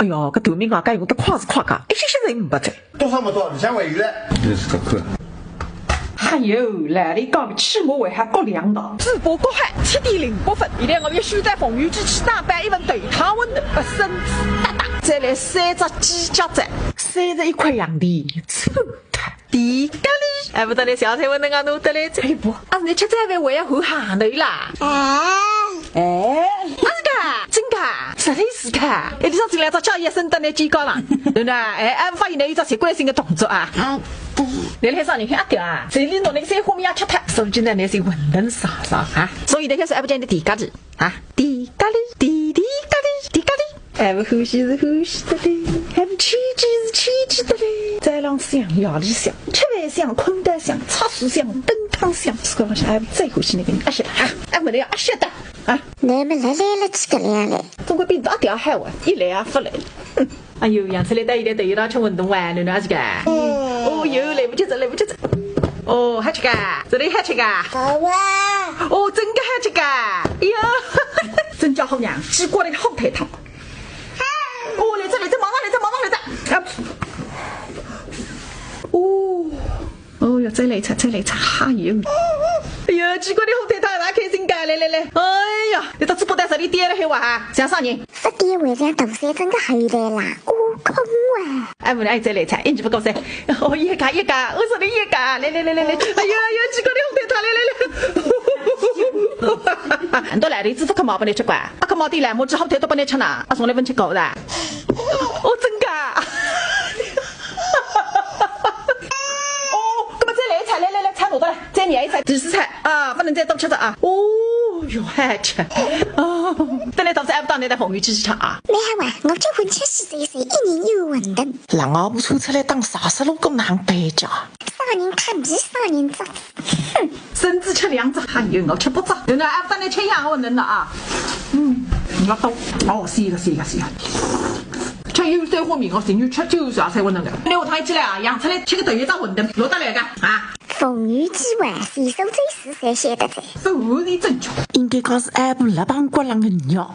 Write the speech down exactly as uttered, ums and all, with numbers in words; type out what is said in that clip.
哎哟，搿断命啊，搿用得快是快个，一歇歇侪没得。多少没多少，里向还有嘞。这是可可。哎哟，来了一个起码还还过两道。主播国海七点零八分，现在我们需要在凤游记去打包一份豆汤馄饨，拨孙子打打。再来三只鸡脚爪，三十一块洋钿，吃不脱。地咖哩，哎，勿得了，小菜馄饨啊，弄得来这一步，啊，你吃早饭还要换行头啦？哎。哎，啊，是个，真个，实在是个，哎，你上次来只叫一声到你肩高了，对不对？哎，哎，发现你有只习惯性的动作啊。啊，对。你来上你看阿爹啊，这里弄那个三花面也吃脱，所以今天你是馄饨少少啊。所以等下是还不见得地咖哩啊，地咖哩，地地咖哩，地咖哩。还不欢喜是欢喜的嘞，还不吃鸡是吃鸡的嘞。早浪向，夜里向，吃饭香，困得香，擦水香，灯汤香，是个浪向还不最欢喜那个人，阿晓得啊，哎，我的要阿晓得啊。 那么来来了几个两嘞？总归比阿爹还坏，一来也勿来。哎哟，养出来到现在头一道吃馄饨哇，囡囡阿是个？哦哟，来不及哉，来不及哉。哦，还吃个？这里还吃个？好啊。哦，真个还吃个？哎呀，真叫好娘，鸡骨头好推搪。哦，来这里，再忙上来，再忙上来，再。啊。哦。 哦哟，再来一只，再来一只，哈哟！哎呀，奇怪的红腿汤哪开心个，来来来，哎呀，你到直播台上里点了黑娃哈，像啥人？这点为了大山真个黑来啦，悟空啊！哎，我来再来一只，一记不够噻，哦，一个一个，我说的一个，来来来来来，哎呀哎呀，奇怪的红腿汤，来来来，很多来的，一只不可毛不能吃惯，啊可毛的来，我只好腿都不能吃呢，啊从来不吃狗的，哦，真个。 哦，那么再来一菜，来来来，菜拿到了，再来一菜，第四菜啊，不能再多吃了啊。哦哟，还吃。哦，等来到时还不到那台风雨继续吃啊。没有啊，我结婚七十岁，一年有馄饨。让我不出出来当啥啥路个难白家。啥人看你啥人着。哼，孙子吃两只，还有我吃不着。等到还不到那吃洋馄饨了啊。嗯，我懂。哦，是一个，是一个，是一个。 吃有三花面，我情愿吃九十二才馄饨个。那我趟一起来啊，养出来吃个头一只馄饨，落得来个啊。风雨之外，洗手最是才晓得哉。不是真巧。应该讲是阿婆辣帮过浪个肉。